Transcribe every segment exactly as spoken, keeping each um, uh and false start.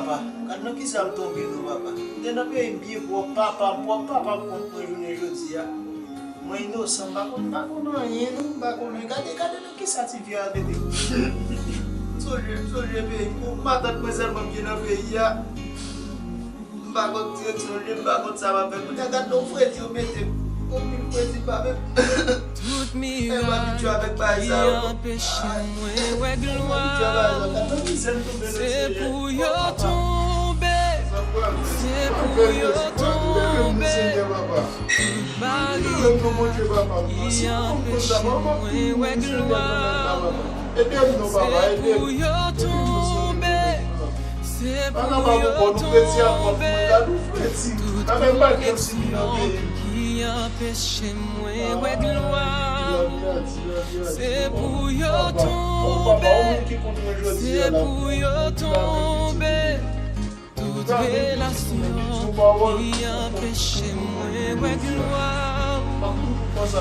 Papa, gad nan kisa m tonbe non, papa. M te nan peyi m byen pwòp, papa m pwòp, papa m kont mwen jounen jodi a. Mwen inosan, m pa konn, m pa konn anyen non, m pa konn anyen. Gade, gade nan kisa ti vye a mete m. M sonje, m sonje peyi m. Pou matant mwen sèlman m gen nan peyi a. M pa konn direksyon li, m pa konn sa m ap fè. Kounye a gad non fredi yo mete m. Anpil fredi pa menm. Tout mirak ki anpeche mwen wè glwa w, se pou yo tonbe, se pou yo tonbe. Tout baryè ki anpeche mwen wè glwa w, se pou yo tonbe. Se pou yo tonbe. Tout nonm ki anpeche mwen wè glwa w, se pou yo tonbe. Se pou yo tonbe. Tout relasyon ki anpeche mwen wè glwa w, se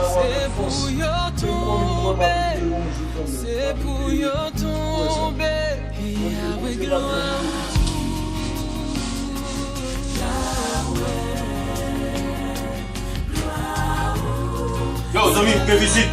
pou yo tonbe. Se pou yo tonbe. Yo, zanmi, m gen vizit.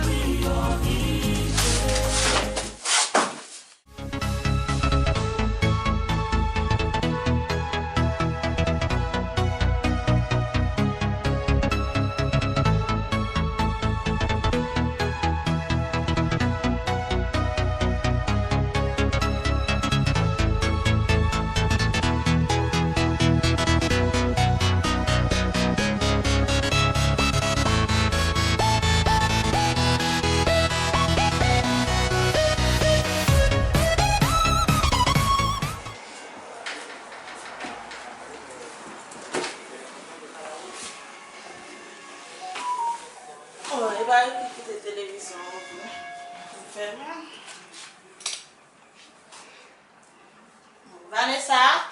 Bon, e pa yo ki kite televizyon an ouvri. M fèmen. Vanessa?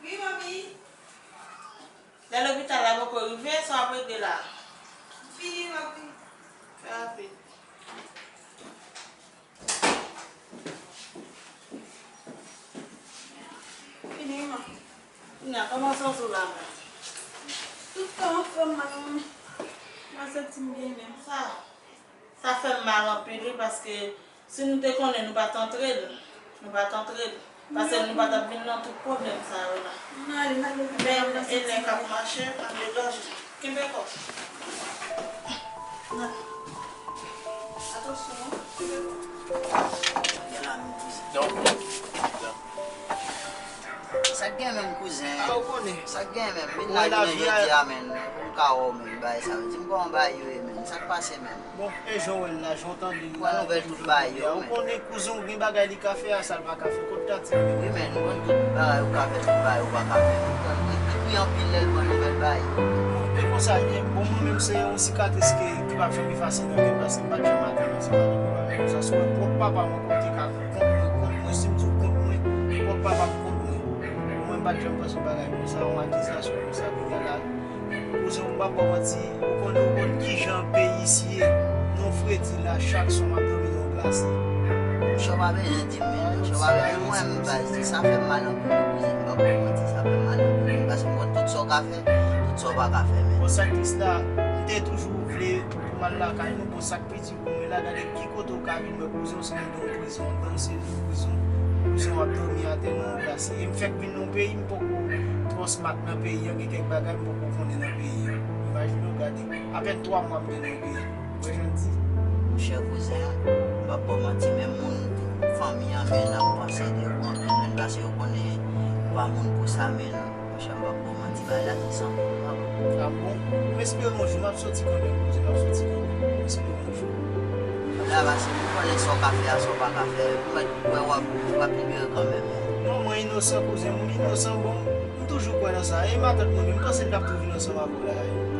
Wi, manmi. Lè lopital la poko rive, sa w ap regle la? M fini, manmi. Fè rapid. Fini, man. Kounya, kòman w santi w la menm? Tout kò m ap fè m mal, manmi. M pa santi m byen menm. Sa, sa fè m mal anpil, wi, paske si nou te konnen, nou pa t antre l. Nou pa t antre l. Paske nou pa t ap vin nan tout pwoblèm sa yo la. Men, e nèg k ap mache, ann degaj. Kenbe kò w. Nan. Atansyon, wi. Kenbe kò w. Gen la menm kouzen. Non. Sa k gen menm kouzen? A, ou konnen. Sa k gen menm? Vin la jounen jodi a menm. Pou m ka wè w menm, bagay sa yo. Di m kòman bagay yo ye menm. Sa k pase menm? Bon, e jan w wè l la, jan w tande l la. Pran nouvèl tout bagay yo, men. Ou konnen kouzen w gen bagay li ka fè a, sa l pa ka fè. Kot Tati menm? Wi, men nou konn tout bagay ou ka fè, tout bagay ou pa ka fè. Li, li, li kri anpil lè l pran nouvèl bagay yo. Bon, e konsa l ye. Bon, mwen menm se yon sikatris ki, ki p ap janm efase nan kè m, paske m pa t janm atann ansanm avèk yon bagay konsa. Se pwòp papa mwen ki te ka kont mwen, kont mwen, si m di w kont mwen, pwòp papa m kont mwen. Mwen m pa t janm panse yon bagay konsa, yon akizasyon konsa, kounye a la. Kouzen, m p ap ba w manti, ou konnen, ou konn kijan peyi isi ye. Non fredi la, chak swa m ap dòmi nan yon glase. Monchè, w pa bezwen di m, men, monchè, w pa bezwen, mwen menm, baz, sa fè m mal anpil, wi, kouzen, m p ap ba w manti, sa fè m mal anpil, wi, paske m konn tout sa w ka fè, tout sa w pa ka fè, men. Bon, sa k tris la, m te toujou vle pou m al lakay nou, bon, sa k pi di pou mwen la, gade ki kote w ka vin wè kouzen w, se anndan yon prizon, anndan yon selil prizon, kouzen w ap dòmi atè nan yon glase. E m fèk vin nan yon peyi, m poko twò smart nan peyi an, gen kèk bagay m poko konnen nan peyi an. Imajine w gade, apèn twa mwa m te nan yon peyi. Ou wè jan m di? Monchè kouzen, m p ap ba w manti, menm moun fanmi an, men, ap panse de ou anpil, men, paske yo konnen ou pa moun pou sa, men. Monchè, m p ap ba w manti, bagay la tris anpil, papa. A bon? M espere yon jou m ap soti kanmenm, kouzen, m ap soti kanmenm. M espere yon jou. Bagay la pase, m konnen sa w ka fè a, sa w pa ka fè. M mèt kwè w ap, w ap libere kanmenm. Non, mwen inosan, kouzen, m inosan, bon, m toujou kwè nan sa. E matant mwen menm, m panse l t ap tou vin ansanm avè w la.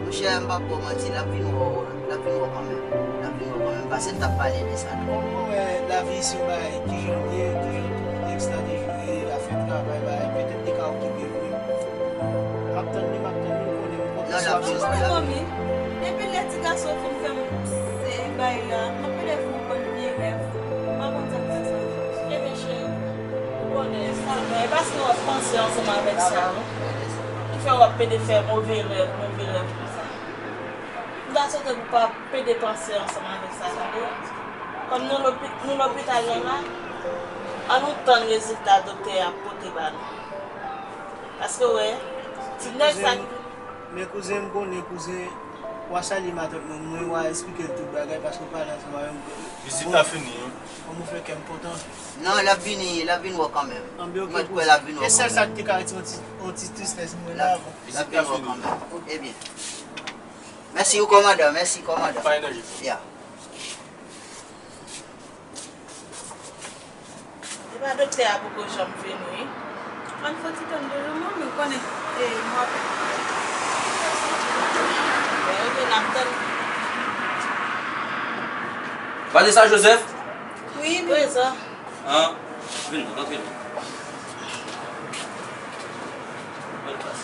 Monchè, m p ap ba w manti, l ap vin wè w. L ap vin wè w kanmenm. L ap vin wè w kanmenm. Pase n t ap pale de sa tou. Bon, mwen wè lavi isi yon bagay kijan l ye, kijan kontèks la te jwe, afè travay, bagay, petèt li ka okipe l wi. M ap tann li, m ap tann li, m konnen m konn. Non, l ap vin wè w. Jis pou mami, depi lè ti gason fin fè m se bagay la, m ap mete pou m konn byen rèv. M pa konn sa k fè sa. Ebyen, cheri, ou konnen sa. E paske w ap panse ansanm avèk sa, non? Ki fè w ap pede fè move rèv, move rèv konsa. M ta swete pou w pa pede panse ansanm avèk sa, tande? Kòm nou lopi-, nou lopital lan la, ann nou tann rezilta doktè a ap pote ba nou. Paske w wè, ti nèg sa ki Men kouzen, m konnen kouzen, w a salye matant mwen, mwen w a eksplike l tout bagay paske w pale ansanm avè m. Vizit la fini, wi. Kòman w fè kè m kontan? Non, l ap vini, l ap vin wè kanmenm. Anben, oke, mwen kwè l ap vin wè kanmenm. E sèl sa k te ka retire yon ti, yon ti tristès mwen la. L ap vin wè kanmenm. Ebyen. Mèsi wi kòmandan, mèsi kòmandan. Pa gen danje. Ya. Epa doktè a poko janm vini, wi. Ann fè ti tann de jou, mwen menm konnen, e, m ap. Oke, n ap tann. Vanessa Joseph? Wi, prezan. An, vin non, rantre non. Bèl plas.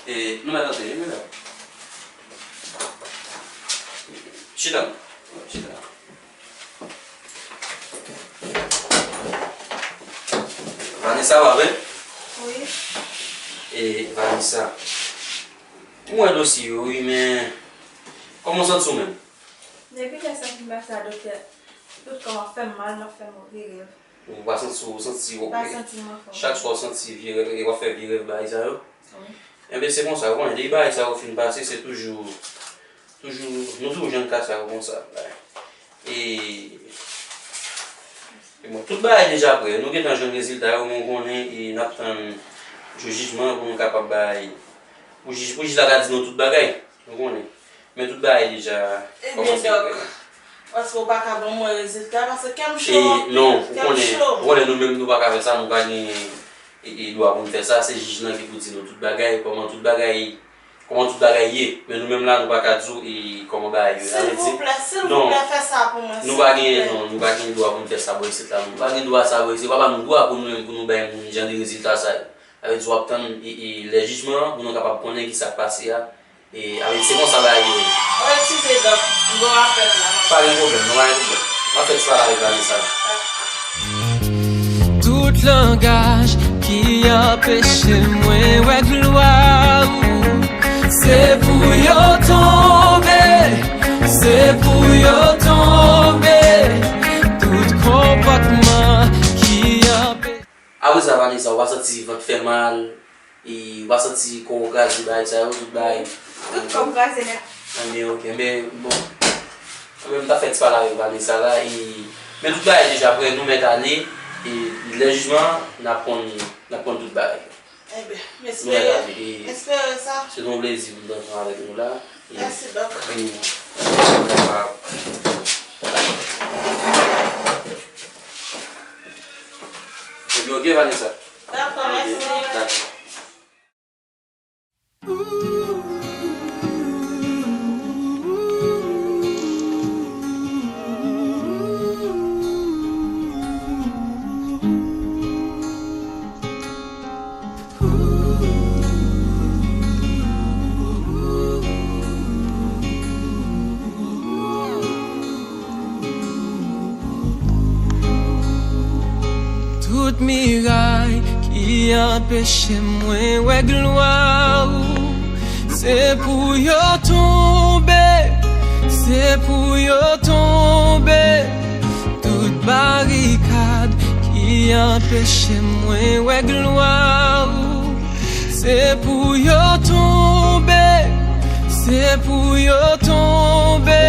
E, nou mèt antre, wi, medam. Chita. Chita. Vanessa, w ap byen? Wi. E, Vanessa, m wè dosye yo, wi, men kòman w santi w menm? Depi lè sa fin pase a, doktè, tout kò m ap fè m mal, m ap fè move rèv. Ou pa santi, ou santi, ou, pa santi m anfòm. Chak swa ou santi vye rèv, e w ap fè vye rèv bagay sa yo. Wi. Enben, se konsa, ou konnen, depi bagay sa yo fin pase, se toujou, toujou, nou toujou jwenn ka sa yo konsa. E, e bon, tout bagay deja prè. Nou gentan jwenn rezilta yo, men ou konnen, e n ap tann jou jijman pou nou kapab bay, pou jij, pou jij la ka di nou tout bagay. Ou konnen. Men tout bagay deja kòmanse prè. Ebyen, dòk, paske w pa ka ban mwen rezilta, paske kè m cho anpil, kè m cho. E non, ou konnen, ou konnen nou menm nou pa ka fè sa, nou pa gen, e, e, dwa pou n fè sa, se jij lan ki pou di nou tout bagay, kòman tout bagay, kòman tout bagay ye. Men nou menm la, nou pa ka di w, e, kòman bagay yo ye. Silvouplè, silvouplè, fè sa pou mwen, silvouplè. Non, nou pa gen, non, nou pa gen dwa pou n fè sa bò isit la, non. Nou pa gen dwa sa bò isit, yo pa ban nou dwa pou nou menm, pou nou bay moun jan de rezilta sa yo. Sa vle di w ap tann, e, e, lè jijman an, pou nou kapab konnen ki sa k pase a. E, avèk, se konsa bagay yo ye. Eskize, dòk, m gon apèl la. Pa gen pwoblèm, non, pa gen pwoblèm. M ap fè ti pale avèk Vanessa la. Tout langaj ki anpeche mwen wè glwa ou, se pou yo tonbe, se pou yo tonbe. Tout konpòtman ki anpeche Apre sa, Vanessa, ou pa santi vant fè mal, e ou pa santi kò w kraze, bagay sa yo, tout bagay? Tout kò m kraze nèt. Anben, oke, men, bon. Anben, m ta fè ti pale avèk Vanessa la, e, men tout bagay deja prè, nou mèt ale, e lè jijman an, n ap konn, n ap konn tout bagay. Enben, m espere, m espere sa. Se te yon plezi pou m t ansanm avèk nou la. Mèsi, dòk. Epi, oke, Vanessa? Dakò, mèsi. Dakò. Tout miray ki anpeche mwen wè glwa ou, se pou yo tonbe, se pou yo tonbe. Tout barikad ki anpeche mwen wè glwa ou, se pou yo tonbe, se pou yo tonbe.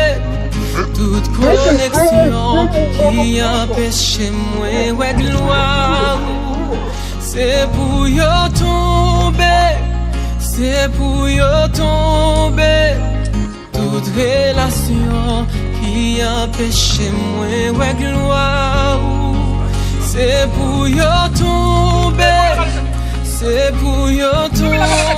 Tout koneksyon ki anpeche mwen wè glwa ou, se pou yo tonbe, se pou yo tonbe. Tout relasyon ki anpeche mwen wè glwa ou, se pou yo tonbe, se pou yo tonbe.